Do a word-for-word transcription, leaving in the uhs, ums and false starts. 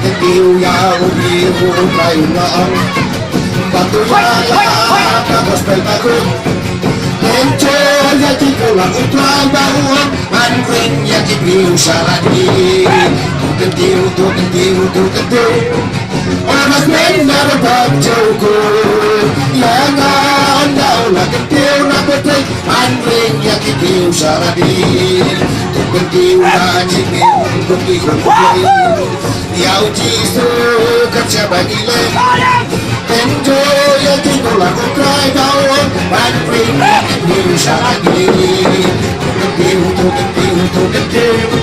Kyntiew ïa u briew u Trai u la ong. Ba to ïa la ka gospel bakut. Enjoy ïa ki, ko la u Trai ba u ong. Ban ring ïa ki briew sha lade. To kyntiew, to kyntiew, to kyntiew. Ora ba smen na ba bak jong ko. Ïa nga ynda u la kyntiew na pyrthei. Ban ring ïa ki briew sha lade. To kyntiew na jingim jong ki khun ktien. Ïa u Jisu kat shaba ngi leh. Enjoy ïa ki, ko la u Trai ba u ong. Ban ring ïa ki briew sha lade. To kyntiew, to kyntiew, to kyntiew.